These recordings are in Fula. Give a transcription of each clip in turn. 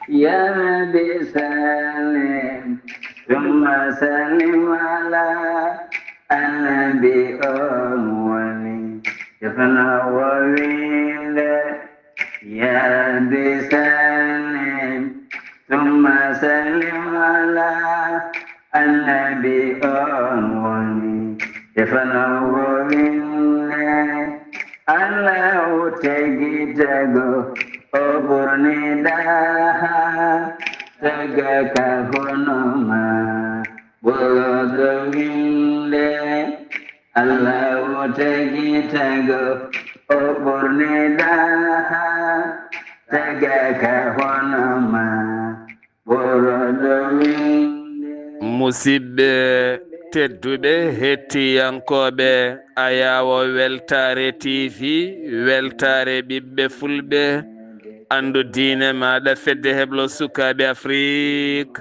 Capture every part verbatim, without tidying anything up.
يا رب سلم ثم سلم على النبي أول يفنى وويل. يا رب سلم ثم سلم على النبي أول يفنى وويل. Alla o tagi tago o ɓurni ɗaha taga ka hono ma ɓorodo winde. Alla o tagi tago o ɓurni ɗaha taga ka hono ma. Musidɓe tedduɓe, hettiyankooɓe Ayaawo Weltaare T V, Weltaare ɓiɓɓe Fulɓe, anndu diine maaɗa, fedde heblo sukaaɓe Afrik.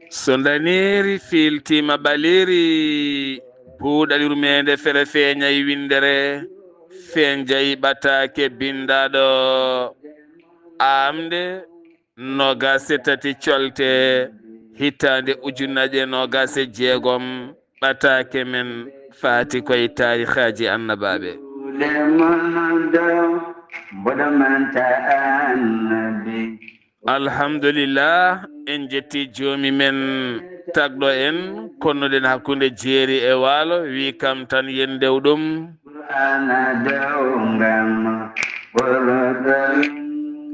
So ndaneeri fiiltiima ɓaleeri, buuɗal yurmeende fere feeñay winndere. Fenjay ɓataake binndaaɗo aamde noogaas e tati colte hitaande ujunnaje noogaas e jeegom, ɓataake men faati koye taarihaaji annabaaɓe. Mboɗo manta annabi. Alhamdulillah, en jetti joomi men tagɗo en, konnuɗen hakkunde jeeri e waalo, wi kam tan yen dew ɗum. Qur'aana dew ngam ɓoroɗo.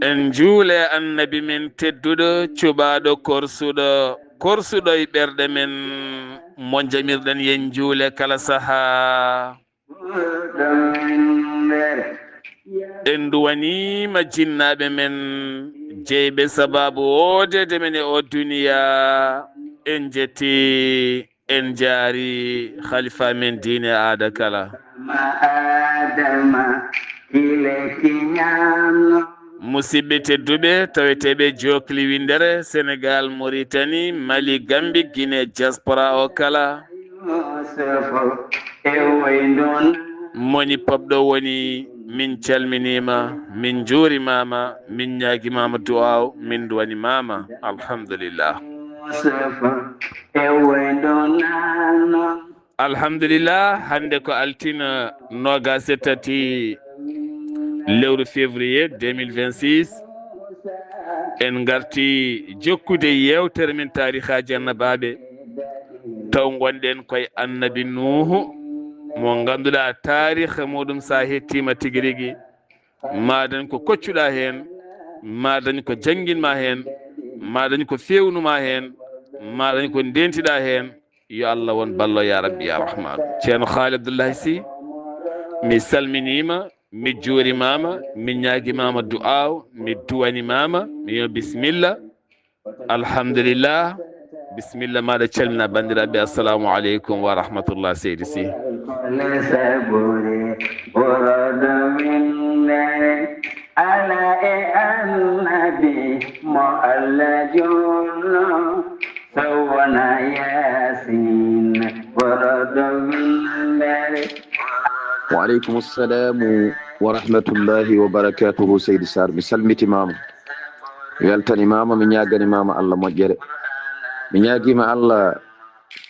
En juule annabi men tedduɗo, cuɓaaɗo korsuɗo, korsuɗo e ɓerɗe men, mo jamirɗen yen juule kala sahaa. En duwaniima jinnaaɓe men, jeyɓe sabaabu woodeede men e oo duniyaa. En jetti, en jaari halifa men diine aada kala. Musidɓe tedduɓe, taweteeɓe jookli winndere, Senegal, Mauritanie, Mali, Gambie, Guinée, diaspora o kala. Moni pop ɗo woni, min calminiima, min njuurimaama, min ñaagimaama du'aaw, min duwanimaama. Alhamdulillah. Alhamdulillah, hannde ko altine noogaas e tati lewru février deux mille vingt-six. En ngarti jokkude yeewtere men taarihaaji annabaaɓe, taw ngonɗen koye annabi Nuuhu, mo ngannduɗaa taariha muɗum, so a hettiima tigi rigi, maa dañ ko koccuɗaa heen, maa dañ ko jannginmaa heen, maa dañ ko feewnumaa heen, maa dañ ko ndentiɗaa heen. Yo Allah won ballo, ya Rabbi, ya Rahman. Ceerno Haali Abdullahi Sy, mi salminiima, mi juurimaama, mi ñaagimaama du'aaw, mi duwanimaama, mi yo bisimilla. Alhamdulillah. Bisimilla, maaɗa calmina banndiraaɓe. Assalamu aleykum wa rahmatullah, Seydi Sy. Ala e annabi mo Allah juulno, so wona Yaasin, ɓoroɗo winndere. Wa aleykum assalamu wa rahmatullahi wa barakatuhu, Seydi Sarr. Mi salmitimaama, mi weltanimaama, mi ñaaganimaama Allah moƴƴere. Mi ñaagiima Allah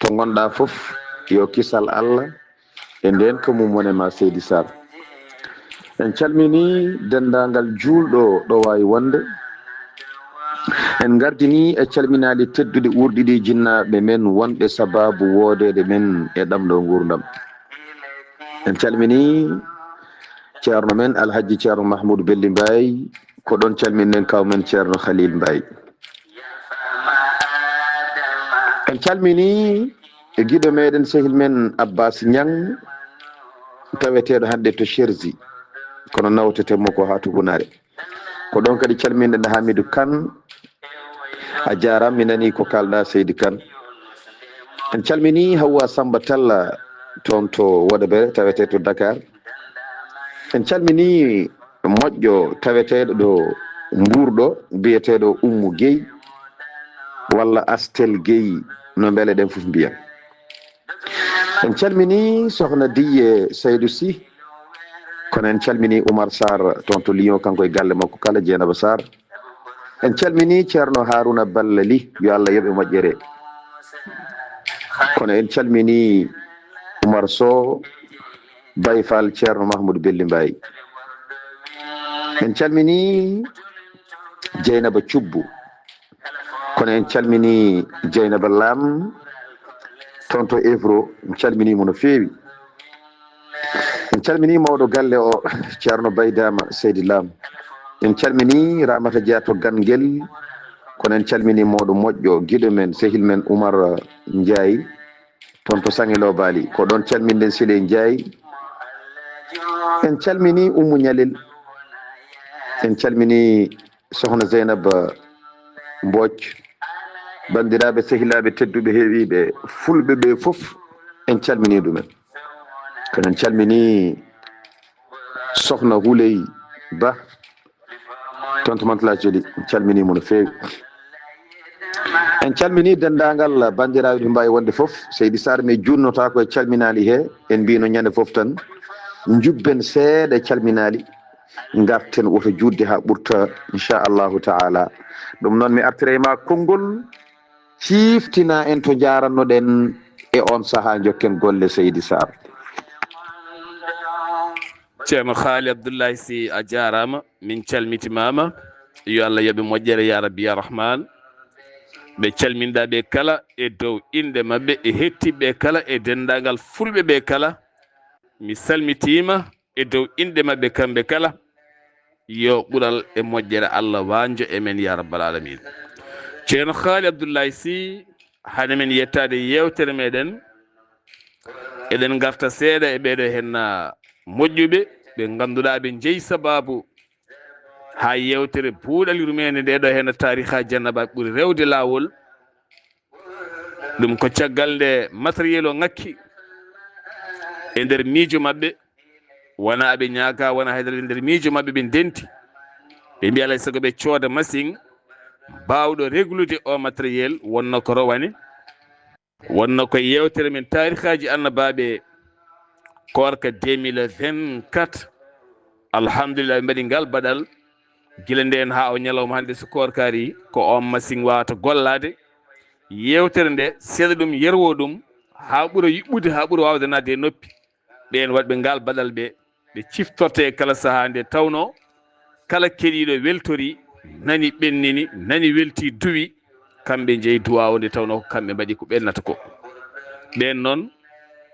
to ngonɗaa fof, yo kisal Allah e ndeen ko mum wone ma, Seydi Sarr. En calminii denndaangal juulɗo ɗo waawi wonde. En ngardinii e calminaali tedduɗi wuurɗiɗi jinnaaɓe men wonɓe sabaabu woodeede men e ɗam ɗo nguurndam. En calminii Ceerno men Alhajji Ceerno Mahmoud Belli Mbaye, ko ɗoon calminɗen kaw men Ceerno Khalil Mbaye. En calminii e giɗo meɗen sehil men Abbas Niang, taweteeɗo hannde to Cherzi, kono nawteten mo ko haa Tubunare. Ko ɗoon kadi calminɗen Hamidou Kane, a jaaraama, mi nanii ko kaalɗaa Seydi Kane. En calminii Hawwa Samba Talla toon to Wodobere, tawetee to Dakar. En calminii moƴƴo taweteeɗo ɗo Mbuur ɗo, biyeteeɗo Ummu Guèye walla Astel Guèye, no mbele ɗen fof mbiya. En calminii Sokhna Diye Saydou Sy, Kono en calmini Oumar Sarr toon to Lyon, kanko e galle makko kala, Dieynaba Sarr. En calmini Ceerno Haruna Balla Ly, yo Allah yoɓe moƴƴere. Kono en calmini Oumar Sow, Baye Fall Ceerno Mahmoud Belli Mbaye. En calmini Dieynaba Thioub. Kono en calmini Dieynaba Lam toon to Évro, en calmini mo no feewi. En calmini mawɗo galle o, Ceerno Baydama Seydi Lam. En calmini Ramata Dia to Ganguel, kono en calmini mawɗo moƴƴo, giɗo men, sehil men Oumar Ndiaye, toon to Sangelo Bali. Ko ɗoon calminɗen Sile Ndiaye. En calmini Oumou Ñalel. En calmini Sohna Zeynaba Mbooc. Banndiraaɓe, sehilaaɓe tedduɓe, heewiiɓe fulɓe ɓe fof, en calmini ɗumen. Kono en calmini Sohna Huley Ba, toon to Mantes-la-Jolie, en calmini mo no feewi. En calmini denndaangal banndiraaɓe ɓe mbaawi wonde fof. Seydi Sarr, mi juutnotaako e calminaali he, en mbino ñande fof tan, njubben seeɗa calminaali, ngarten woto juutde haa ɓurta, inchallahu taala. Ɗum noon, mi artira e ma konngol, ciiftina en to njaarannoɗen e oon sahaa, njokken golle, Seydi Sarr. Ceerno Haali Abdullahi Si, a jaaraama, min calmitimaama. Yo Allah yoɓe moƴƴere, ya Rabbi, ya Rahman. Ɓe calminɗa ɓe kala e dow innde maɓɓe, e hettiɓe kala, e denndaangal fulɓe ɓe kala. Mi salmitiima e dow innde maɓɓe kamɓe kala. Yo ɓural e moƴƴere Allah waanjo e men, ya Rabbal Aalamiin. Ceerno Haali Abdullahi Si, hade men yettaade yeewtere meɗen, eɗen ngarta seeɗa e ɓeeɗo heen moƴƴuɓe, ɓe ngannduɗaa ɓe njeyi sabaabu haa yeewtere buuɗal yurmeende nde ɗo heen taariha Jannaba ɓuri rewde laawol. Ɗum ko caggal nde matériel o ŋakki e nder miijo maɓɓe, wona aɓe ñaaga, wona haydara, e nder miijo maɓɓe ɓe ndenti. Ɓe mbiya alay sago ɓe cooda machine baawɗo réglude o matériel, wonno ko rowane. Wonno ko yeewtere men taarikaaji annabaaɓe koorka deux mille vingt-quatre. Alhamdulillah, ɓe mbaɗi ngal baɗal gila ndeen haa o ñalawma hannde, so koorka ari, ko oon machine waawata gollaade. Yeewtere nde, seeɗa ɗum, yerwo ɗum, haa ɓura yuɓɓude, haa ɓura waawde naatde e noppi. Ɓeen waɗɓe ngal baɗal ɓe, ɓe ciftorte e kala sahaa nde tawnoo kala keɗiiɗo weltori, nani ɓennini, nani welti duwi, kamɓe njeyi duwaawu nde tawnoo ko kamɓe mbaɗi ko ɓennata ko. Ɓeen noon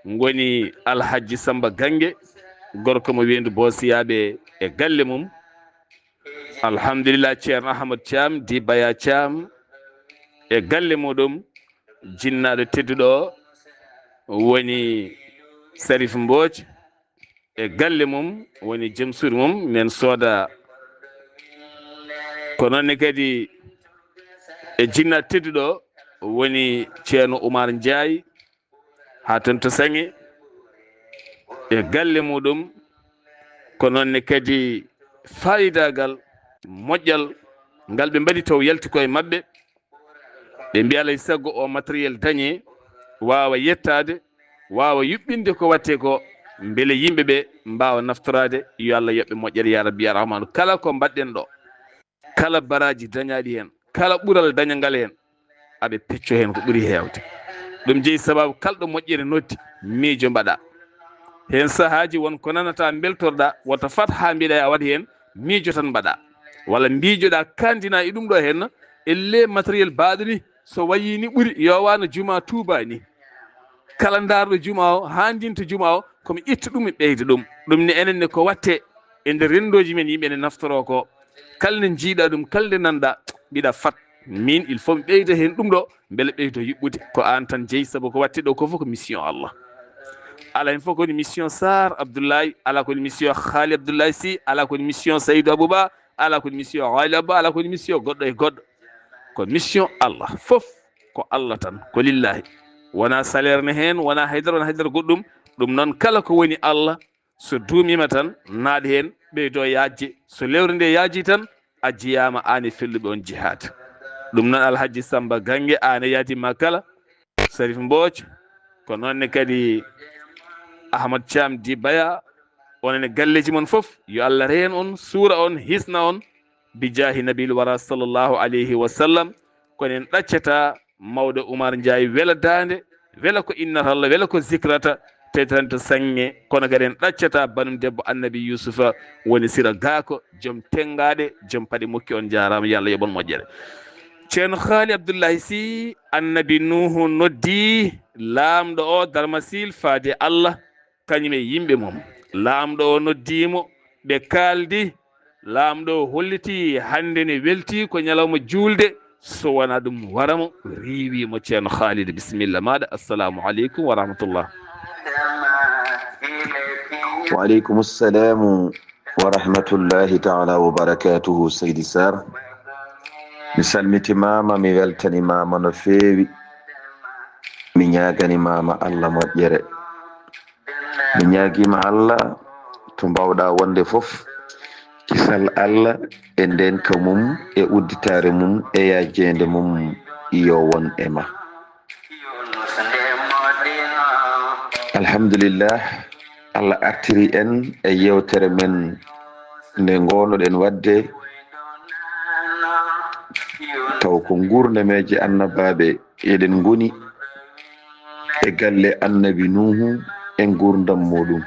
ngoni Alhajji Samba Gange, gorko mo Weendu Boosiyaaɓe e galle mum. Alhamdulillah, Ceerno Ahmad Caam, Di Baya Caam e galle muɗum, jinnaaɗo tedduɗo o woni Sarif Mbooc, e galle mum woni jom suudu mum, men sooda. Ko noon ne kadi e jinnaaɗo tedduɗo o woni Ceerno Umar Njaay, haa toon to Saŋe e galle muɗum. Ko noon ne kadi faayidaagal, moƴƴal ngal ɓe mbaɗi taw yalti koye maɓɓe. Ɓe mbiya alay sago o matériel dañe, waawa yettaade, waawa yuɓɓinde ko watte ko, mbele yimɓe ɓe mbaawa naftoraade. Yo Allah yoɓɓe moƴƴere, ya Rabbi, ya Rahmanu. Kala ko mbaɗɗen ɗo, kala baraaji dañaaɗi heen, kala ɓural dañangal heen, aɓe pecco heen ko ɓuri heewde. Ɗum jeyi sababu kala ɗo moƴƴere noddi, miijo mbaɗa. Heen sahaaji won ko nanata, mbeltorɗa, wota fat haa mbiɗa a waɗ heen, miijo tan mbaɗa. Walla mbiijoɗa, kandina e ɗum ɗo heen, elle matériel baaɗo ni, so wayi ni ɓuri, yo wano juma Tuuba ni. Kala ndaarɗo juma o, haa ndinta juma o, komi itta ɗum, mi ɓeyda ɗum. Ɗum ne enen ne ko watte e nder renndooji men, yimɓe ne naftoro ko. Kala nde njiiɗa ɗum, kala nde nanɗa, mbiɗa fat. Min, il faut mi ɓeyda heen ɗum ɗo, mbele ɓeydo yuɓɓude. Ko aan tan jeyi, sabu ko watte ɗo ko fof ko mission Allah. Ala heen fof ko woni mission Sarr Abdoulaye, ala ko woni mission Haali Abdoulaye Sy, ala ko woni mission Saydou Abouba, ala ko woni mission Haali Abba, ala ko woni mission goɗɗo e goɗɗo. Ko mission Allah. Fof ko Allah tan, ko lillahi. Wona salaire ne heen, wona haydara, wona haydara goɗɗum. Ɗum noon, kala ko woni Allah, so duumiima tan, naaɗ heen, ɓeydo yaajde. So lewre nde yaaji tan, a jeyaama aan e felluɓe on jihaad. Ɗum noon, Alhaji Samba Gange, aan e yaadi ma kala, Sarif Mbooc, ko noon ne kadi Ahmad Thiam Di Baya, Onon e galleeji mon fof, yo Allah reen on, suura on, hisna on, bi jaahi nabil wara sallallahu alayhi wa sallam. Kono en ɗaccata mawɗo Umar Njaay wela daande, wela ko innata Allah, wela ko zikrata, te tan to saŋŋe, kono kadi en ɗaccata banum debbo Annabi Yuusufa, woni Sira Gaako, joom tenngaade, joom paɗe mokki. On njaaraama, yo Allah yoɓ on moƴƴere. Ceerno Haali Abdullahi Si, Annabi Nuuhu noddi laamɗo o Darmasil faade Allah, kañum e yimɓe mum. Laamɗo o noddi mo, ɓe kaaldi. Laamɗo o holliti hannde ne welti ko ñalawma juulde, so wonaa ɗum wara mo, riiwi mo. Ceerno Khalid, bisimilla maaɗa. Assalamu aleykum wa rahmatullah. Wa aleykum assalamu wa rahmatullahi taala wa barakatuhu, Seydi Sarr. Mi salmitimaama, mi weltanimaama no feewi. Mi ñaagani maama Allah moƴƴere. Mi ñaagiima Allah to mbaawɗaa wonde fof, kisal Allah e ndeenka mum e udditaare mum e yaajeende mum yo won e ma. Alhamdulillah, Allah artiri en e yeewtere men nde ngoonoɗen waɗde, taw ko nguurnameeje annabaaɓe eɗen ngoni e galle Annabi Nuuhu e nguurndam muuɗum.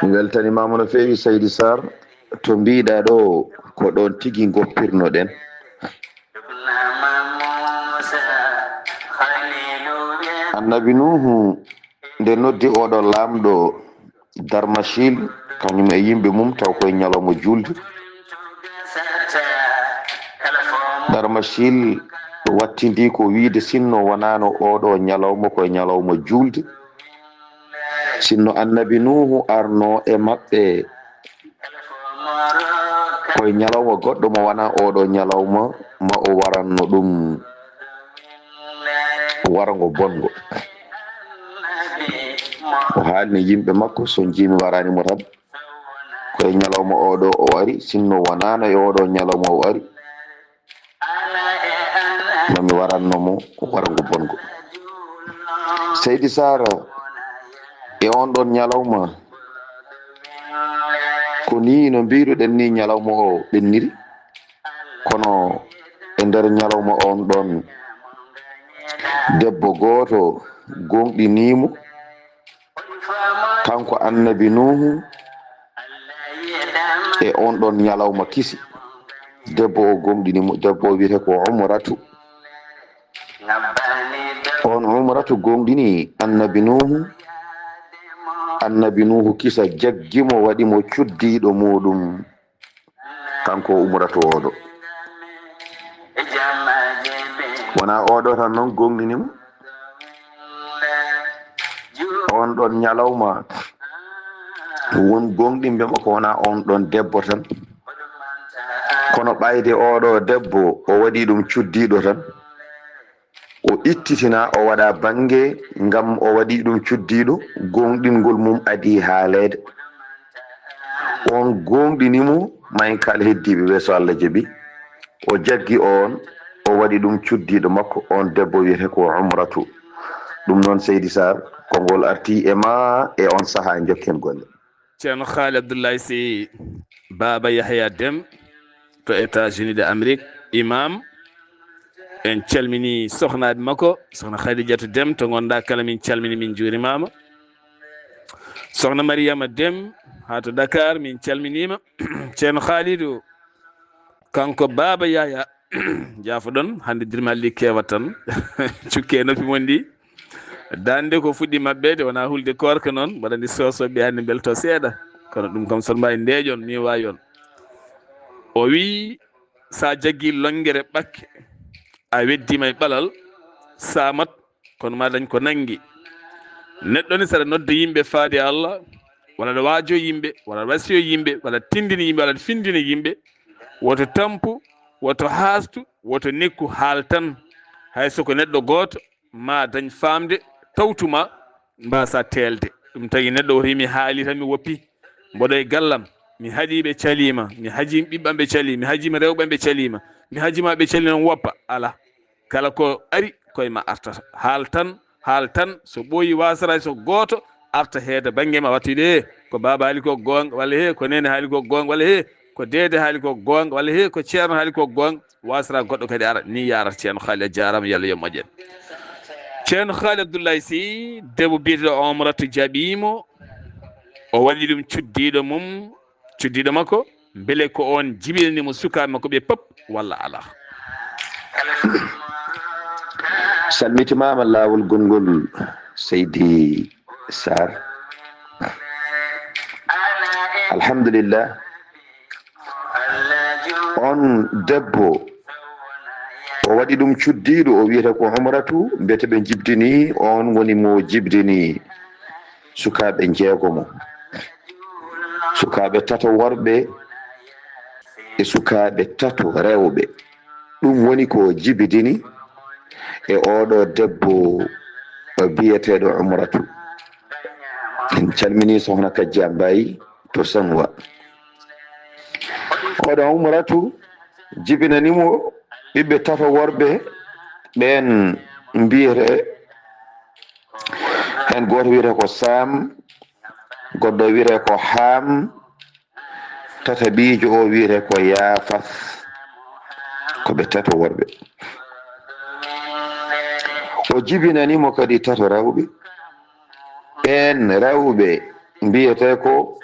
Mi weltanimaama no feewi, Seydi Sarr. To mbiiɗaa ɗo, ko ɗoon tigi ngoppirnoɗen. Annabi Nuuhu, nde noddi oɗo laamɗo Darmashil, kañum e yimɓe mum, taw koye ñalawma juulde. Darmashil wattindi ko wiide, sinno wonaano oɗo ñalawma, koye ñalawma juulde, sinno Annabi Nuuhu arno e maɓɓe koye ñalawma goɗɗo mo wonaa oɗo ñalawma, ma o waranno ɗum warngo bonngo. O haalni yimɓe makko, so njiimi waraani mo tan, koye ñalawma oɗo o ari, sinno wonaano e oɗo ñalawma o ari, ma mi waranno mo warngo bonngo. Seydi Sarr, e on ɗon ñalawma, ko nii no mbiiruɗen ni ñalawma o ɓenniri, kono e nder ñalawma on ɗon, debbo gooto gooŋɗinii mo, kanko Annabi Nuuhu, e on ɗon ñalawma kisi. Debbo o gooŋɗini mo, debbo o wiyetee ko Umratu. On Umratu gooŋɗini Annabi Nuuhu. Annabi Nuuhu kisa jaggi mo, waɗi mo cuddiiɗo muuɗum. Kanko Umratu oɗo. Wonaa oɗo tan noon gooŋɗini mo. On ɗon ñalawma, won gooŋɗinɓe mo ko wonaa on ɗon debbo tan. Kono ɓayde oɗo debbo, o waɗi ɗum cuddiiɗo tan. O ittitina, o waɗa bannge, ngam o waɗi ɗum cuddiiɗo, gooŋɗingol mum adii haaleede. On gooŋɗini mo, ma en kaal heddiiɓe ɓe, so Allah jaɓi. O jaggi on, o waɗi ɗum cuddiiɗo makko, on debbo wiyetee ko Umratu. Ɗum noon, Seydi Sarr, ko ngol arti e ma e on sahaa, njokken golle. Ceerno Haali Abdullahi Si, Baaba Yahya Dem to États-Unis de Amérique, imam. En calmini sohnaaɓe makko, sohna Khadijatu Dem to ngonɗaa kala, min calmini, min njuurimaama. Sohna Mariyama Dem haa to Dakar, min calminiima. Ceerno Haalidu, kanko Baaba Yahya, jaafoɗon, hannde dirmalli keewa tan, cukke e noppi mon ɗi. Daande ko fuɗɗi maɓɓeede, wonaa hulde koorka noon, mbaɗa ndi soosooɓe hannde mbelto seeɗa. Kono ɗum kam, son mbawi ndeeƴon, mi waawi on. O wii, sa jaggi lonngere ɓakke, a weddiima e ɓalal, samat, kono ma dañ ko nanngi. Neɗɗo ni, saɗa nodda yimɓe faade Allah, walla aɗa waajo yimɓe, walla aɗa wasiyo yimɓe, walla tindini yimɓe, walla aɗa findini yimɓe, woto tampu, woto haastu, woto nekku, haal tan. Hay so ko neɗɗo gooto, ma dañ faamde, tawtuma, mbasa teelde. Ɗum tagi neɗɗo woti mi haali tan, mi woppi, mboɗo e gallam, mi haɗi ɓe caliima, mi haji ɓiɓɓam ɓe cali, mi hajiima rewɓam ɓe caliima, mi hajiima ɓe cali noon woppa, alaa. Kala ko ari, koye ma artata. Haal tan, haal tan, so ɓooyi wasara, so gooto, arta heeda bannge ma, wata wiide, "He, ko baaba haali ko goonga," walla "He, ko neene haali ko goonga," walla "He, ko deede haali ko goonga," walla "He, ko ceerno haali ko goonga." Wasata goɗɗo kadi ara ni, yarata Ceerno Haali, a jaaraama, yo Allah yoɓ moƴƴere. Ceerno Haali Abdullahi Sy, debbo biyeteeɗo Omrata jaɓiimo, o waɗi ɗum cuddiiɗo mum, cuddiiɗo makko, mbele ko oon jibinani mo sukaaɓe makko ɓe pop walla alaa? Salmitimaama laawol gonngol, Seydi Sarr. Alhamdulillah. On debbo, o waɗi ɗum cuddiiɗo, o wiyata ko Umratu, mbete ɓe njibdini, on woni mo jibdini sukaaɓe njeegomo. Sukaaɓe tato worɓe e sukaaɓe tato rewɓe. Ɗum woni ko jibidini e oɗo debbo biyeteeɗo Umratu. En calmini Sohna Kajja Mbaye to Sanwa. Oɗo Umratu jibinani mo ɓiɓɓe tato worɓe, ɓeen mbiyete, heen gooto wiyete ko Sam, goɗɗo wiyete ko Ham, tataɓiijo o wiyete ko Yafas. Ko ɓe tato worɓe. O jibinani mo kadi tato rewɓe. Ɓeen rewɓe mbiyete ko,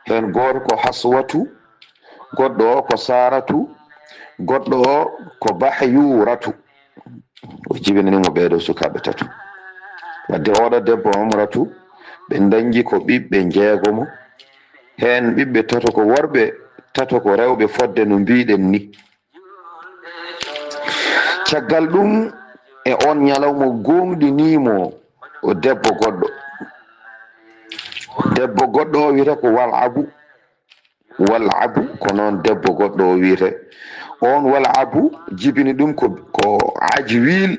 heen gooto ko Haswatu, goɗɗo o ko Saratu, goɗɗo o ko Bahyuratu. O jibinani mo ɓeeɗo sukaaɓe tato. Wadde oɗo debbo Umratu, ɓe ndañji ko ɓiɓɓe njeegomo. Heen ɓiɓɓe tato ko worɓe, tato ko rewɓe, fodde no mbiɗen ni. Caggal ɗum, e on ñalawma, gooŋɗinii mo o debbo goɗɗo. Debbo goɗɗo o wiyata ko Wal'abu. Wal'abu, ko noon debbo goɗɗo o wiyete. On Wal'abu jibini ɗum ko, ko Ajwil.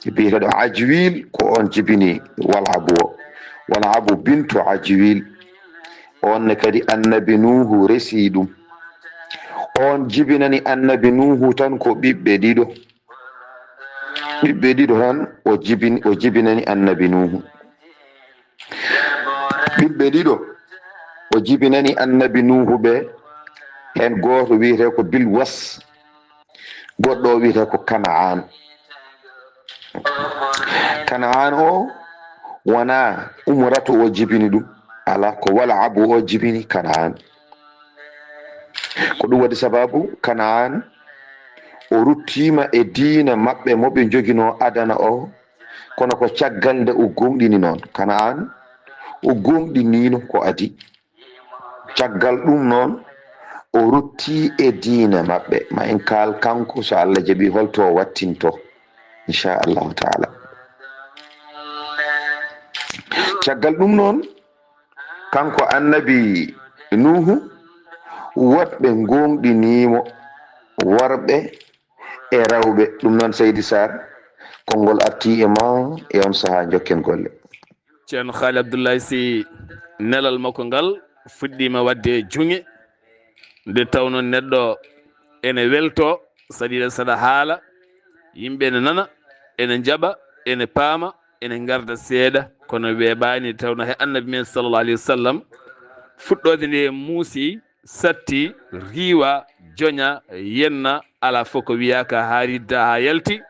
Biyeteeɗo Ajwil, ko on jibini Wal'abu o. Wal'abu bintu Ajwil. On ne kadi Annabi Nuuhu resi ɗum. On jibinani Annabi Nuuhu tan ko ɓiɓɓe ɗiɗo. Ɓiɓɓe ɗiɗo tan o jibin-, o jibinani Annabi Nuuhu. Ɓiɓɓe ɗiɗo o jibinani Annabi Nuuhu ɓe, heen gooto wiyetee ko Bilwas, goɗɗo o wiyetee ko Kana'aan. Kana'aan o wonaa Umratu o jibini ɗum, alaa, ko Wal'abu o jibini Kana'aan. Ko ɗum waɗi sababu Kana'aan o ruttiima e diina maɓɓe mo ɓe njoginoo adana o, kono ko caggal nde o gooŋɗini noon. Kana'aan o gooŋɗiniino ko adii. Caggal ɗum noon, o rutti e diina maɓɓe. Ma en kaal kanko, so Allah jaɓi, holto o wattinto, inchallahu taala. Caggal ɗum noon, kanko Annabi Nuuhu, woɗɓe gooŋɗiniimo, worɓe e rewɓe. Ɗum noon, Seydi Sarr, konngol artii e ma e on sahaa, njokken golle. Ceerno Haali Abdullahi Sy, nelal makko ngal fuɗɗiima waɗde juŋe, nde tawnoo neɗɗo ene weltoo, saɗi eɗen saɗa haala, yimɓe ene nana, ene njaɓa, ene paama, ene ngarda seeɗa, kono weeɓaani, nde tawnoo he Annabi men sallallahu alayhi wa sallam, fuɗɗoode nde muusi, satti, riiwa, joña, yenna, alaa fof ko wiyaaka haa ridda, haa yalti.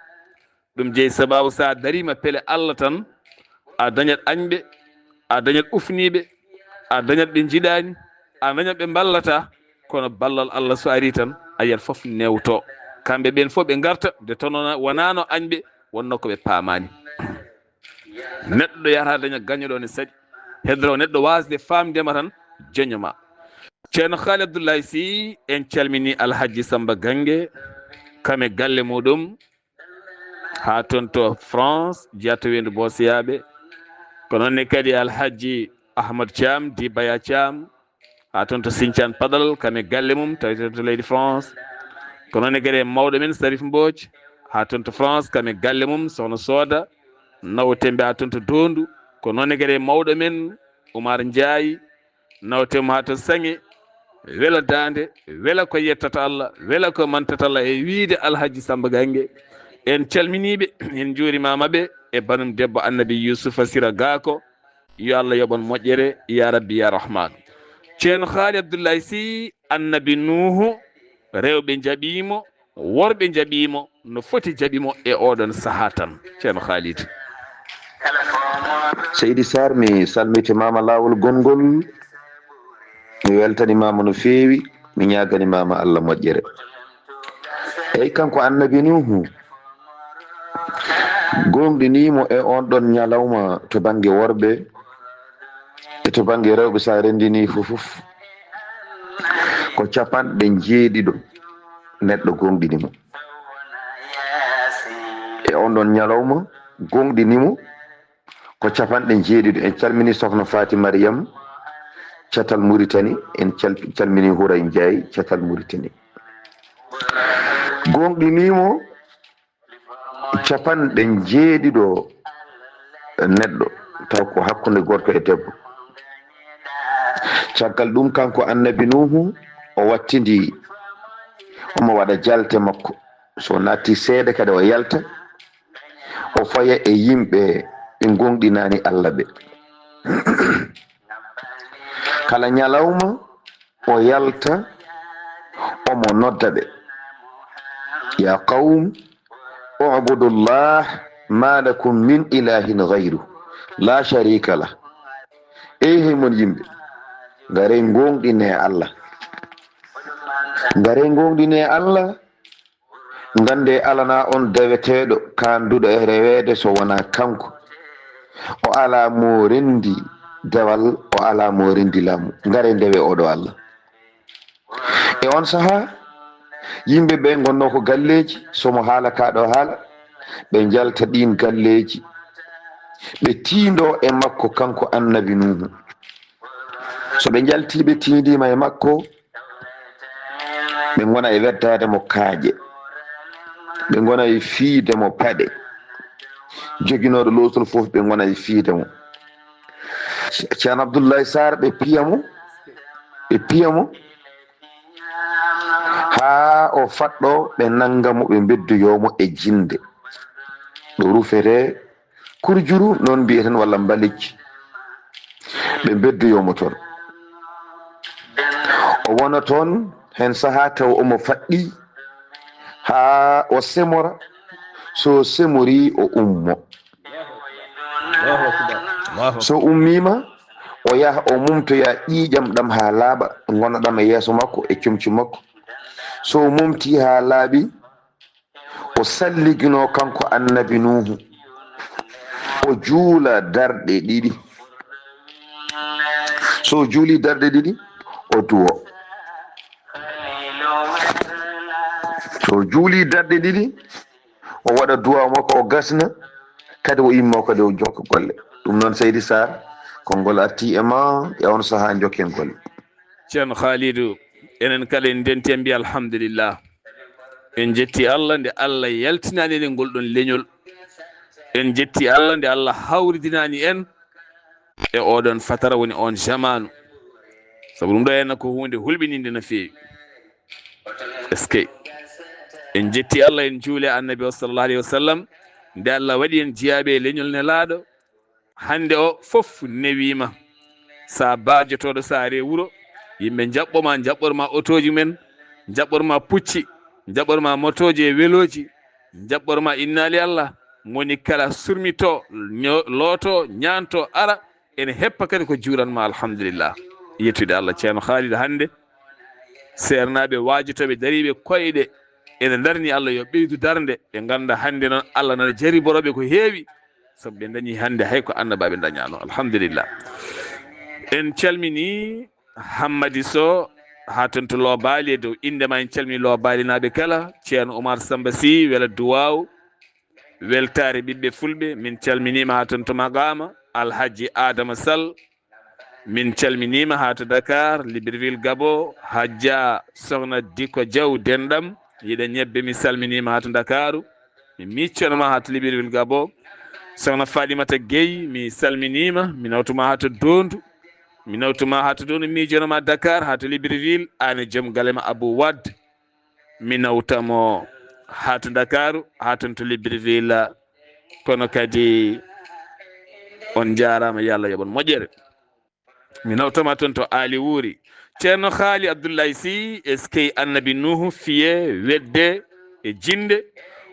Ɗum jeyi sababu, so a dariima pele Allah tan, a dañat añɓe, a dañat ufniiɓe, a dañat ɓe njiɗaani, a dañat ɓe mballataa, kono ballal Allah so arii tan, a yiyat fof newto. Kamɓe ɓeen fof ɓe ngarta, nde tawnoo wonaano añɓe, wonnoo ko ɓe paamaani. Neɗɗo yahata daña gaño ɗo ne saɗi. Hedoro neɗɗo waasde faamde ma tan, joño ma. Ceerno Haali Abdullahi Sy, en calmini Alhaji Samba Gange, kam e galle muɗum, haa toon to France, jeyaaɗo weendu Boosiyaaɓe. Ko noon ne kadi Alhaji Ahmad Thiam, Dibaya Thiam, haa toon to Sinthiane Padal, kam e galle mum, tawi toon to leydi France. Ko noon ne kadi e mawɗo men Sarif Mbodj, haa toon to France, kam e galle mum, Sohna Sooda, nawo tembe haa toon to Doondu. Ko noon ne kadi e mawɗo men Oumar Ndiaye, nawo tembe haa to Saŋe, wela daande, wela ko yettata Allah, wela ko mantata Allah e wiyde Alhaji Samba Gange. En calminiiɓe, en njuurimaama ɓe e banum debbo Annabi Yusufa Sira Gako. Yo Allah yoɓon moƴƴere, ya Rabbi, ya Rahman. Ceerno Haali Abdullahi Sy, Annabi Nuuhu, rewɓe njaɓiimo, worɓe njaɓiimo, no foti jaɓimo e oɗon sahaa tan. Ceerno Haalidu. Seydi Sarr, mi salmitimaama laawol gonngol, mi weltanimaama no feewi, mi ñaaganimaama Allah moƴƴere. Eyi, kanko Annabi Nuuhu, gooŋɗiniimo e oon ɗoon ñalawma to bannge worɓe e to bannge rewɓe, so a renndinii fof fof, ko capanɗe njeeɗiɗo neɗɗo gooŋɗini mo. E oon ɗoon ñalawma, gooŋɗini mo ko capanɗe njeeɗiɗo. En calminii Sokhna Faty Mariam, catal Mauritanie, en cal-, calminii Houray Ndiaye, catal Mauritanie. Gooŋɗinii mo capanɗe njeeɗiɗo neɗɗo, taw ko hakkunde gorko e debbo. Caggal ɗum, kanko Annabi Nuuhu, o wattindi, omo waɗa jalte makko. So naatti seeɗa kadi, o yalta, o faya e yimɓe ɓe gooŋɗinaani Allah ɓe. Kala ñalawma, o yalta, omo nodda ɓe, "Ya qawm, u'budu llah ma lakum min ilahin ghayru, la sharika lah." Ey, hey mon yimɓe, ngare gooŋɗine Allah. Ngare gooŋɗine Allah. Ngannde, alanaa on deweteeɗo kaanduɗo e reweede so wonaa kanko. O alaa mo renndi dewal, o alaa mo renndi laamu. Ngare ndewe oɗo Allah. E on sahaa, yimɓe ɓe ngonnoo ko galleeji, so mo haala kaa ɗo haala, ɓe njalta ɗiin galleeji, ɓe tiindoo e makko kanko Annabi Nuuhu. So ɓe njaltii, ɓe tiindiima e makko, ɓe ngona e weddaade mo kaaƴe, ɓe ngona e fiyde mo paɗe, joginooɗo lootol fof, ɓe ngona e fiyde mo. Ceerno Abdullahi Sarr, ɓe piya mo, ɓe piya mo, haa o faɗɗo, ɓe nannga mo, ɓe mbeddoyoo mo e jinnde. Ɗo rufetee kurjuru, noon mbiyeten, walla mbalijji. Ɓe mbeddoyoo mo toon. O wona toon heen sahaa taw omo faɗɗi haa o semora. So semorii, o ummo. Allahu akbar. Allahu akbar. So ummiima, o yaha o mumtoya ƴiiƴam ɗam haa laaɓa, ngona ɗam e yeeso makko e comci makko. So o mumtii haa laaɓi, o salliginoo kanko Annabi Nuuhu, o juula darɗe ɗiɗi. So o juulii darɗe ɗiɗi, o duwo. So o juulii darɗe ɗiɗi, o waɗa duwaaw makko, o gasna, kadi o immoo, kadi o jokka golle. Ɗum noon, Seydi Sarr, konngol artii e ma, e on sahaa njokken golle. Ceerno Khalidou, enen kala en ndenti, en mbiya alhamdulillah. En njetti Allah nde Allah yaltinaani en e ngol ɗon leñol. En njetti Allah nde Allah hawridinaani en e oɗon fatara, woni on jamaanu. Sabu ɗum ɗo henna ko huunde hulɓininde no feewi. Est-ce que en njetti Allah, en njuuli Annabi o sallallahu alayhi wa sallam, nde Allah waɗi en jiyaaɓe e leñol Nelaaɗo, hannde o fof newiima. Sa baajotooɗo, sa re wuro, yimɓe njaɓɓo ma, njaɓɓor ma otooji men, njaɓɓor ma pucci, njaɓɓor ma motooji e welooji, njaɓɓor ma innaali Allah, moni kala surmito, ño-, looto, ñaanto, ara, ene heppa kadi ko juuran ma, alhamdulillah. Yettude Allah, Ceerno Khalid, hannde seernaaɓe waajotooɓe dariiɓe koyɗe ene ndarni Allah yo ɓeydu darnde, ɓe ngannda hannde noon Allah nana jariborooɓe ko heewi, sabu ɓe ndañi hannde hay ko annabaaɓe ndañaano, alhamdulillah. En calmini Hammadi Sow, haa toon to Loobaali, e dow innde ma en calmini Loobaalinaaɓe kala, Ceerno Oumar Samba Sy, wela duwaaw, weltaare ɓiɓɓe fulɓe, min calminiima haa toon to Maqaama, Alhaji Adama Sall, min calminiima haa to Dakar, Libreville, Gabon, Hajja Sohna Diko Diaw, denɗam, yiɗa ñebbe, mi salminiima haa to Ndakaaru, mi miccano ma haa to Libreville, Gabon, Sohna Falimata Gueye, mi salminiima, mi nawtuma haa to Dondu, mi nawtuma haa to Dondu, mi mijono ma Dakar, haa to Libreville, aan e joom galle ma Abou Wade, mi nawta mo haa to Ndakaaru, haa toon to Libreville, kono kadi On njaaraama, yo Allah yoɓ on moƴƴere. Mi nawtoma toon to Aali Wuuri. Ceerno Haali Abdullahi Sy, eskey Annabi Nuuhu, fiye, wedde e jinnde,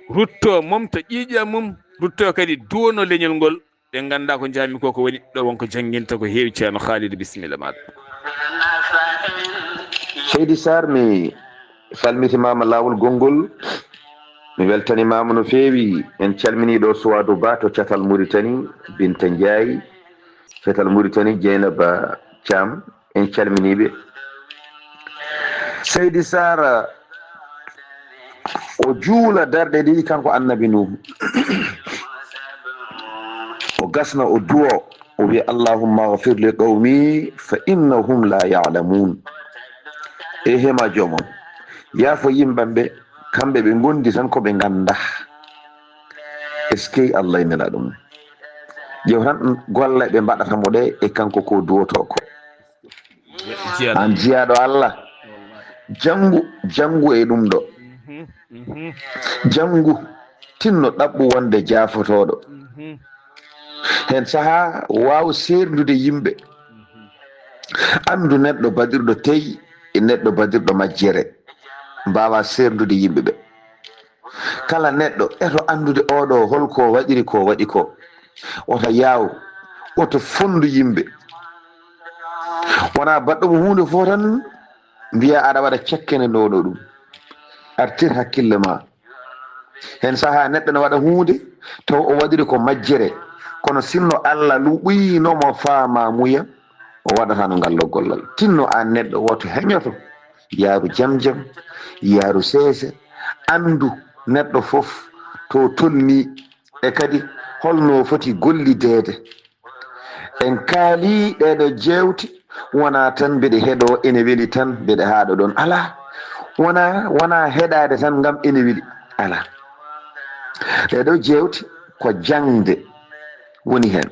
rutto momta ƴiiƴam mum, rutto kadi duwono leñol ngol. Ɓe ngannda ko njahmi ko, ko woni ɗo, won ko jannginta ko heewi. Ceerno Haalidu, bisimilla maaɗa. Seydi Sarr, mi salmitimaama laawol gonngol. Mi weltanimaama no feewi. En calminii ɗo Suwaadu Ba to catal Muritani, Binta Njaay, catal Muritani, Jeynaba Caam. En calminii ɓe. Seydi Sarr, o juula darɗe ɗiɗi, kanko Annabi Nuuhu. O gasna, o duwo, o wiya, "Allahumma ghfir li qawmi fa innahum la ya'lamun." E hema joomam, yaafo yimɓam ɓe, kamɓe ɓe ngondi tan ko ɓe ngannda. Eskey Allah e Nelaaɗo mum. Ƴeew tan golle ɓe mbaɗata mo ɗe e kanko ko duwotoo ko. An jiyaaɗo Allah, janngu, janngu e ɗum ɗo. Janngu, tinno ɗaɓɓu wonde jaafotooɗo. Heen sahaa waaw seerndude yimɓe. Anndu neɗɗo baɗirɗo teyi e neɗɗo baɗirɗo majjere. Mbaawa seerndude yimɓe ɓe. Kala neɗɗo eto anndude oɗo holko waɗiri ko waɗi ko. Wota yaaw, wota fonndu yimɓe. Wona baɗɗo mo huunde fof tan mbiya aɗa waɗa cekkene ndowɗo ɗum. Artir hakkille ma. Heen sahaa neɗɗo ne waɗa huunde taw o waɗiri ko majjere. Kono sinno Allah luɓiino mo faama muya, o waɗatano ngal ɗo gollal. Tinno aan neɗɗo woto heñoto, yaaru jam jam, yaaru seese, anndu neɗɗo fof to tolni e kadi holno foti gollideede. En kaali ɗeɗo jeewte, wona tan mbeɗe heɗo ene weli tan mbeɗe haaɗo ɗon. Alaa, wona, wona heɗaade tan ngam ene weli. Alaa. Ɗeɗo jeewte ko jaŋde woni heen.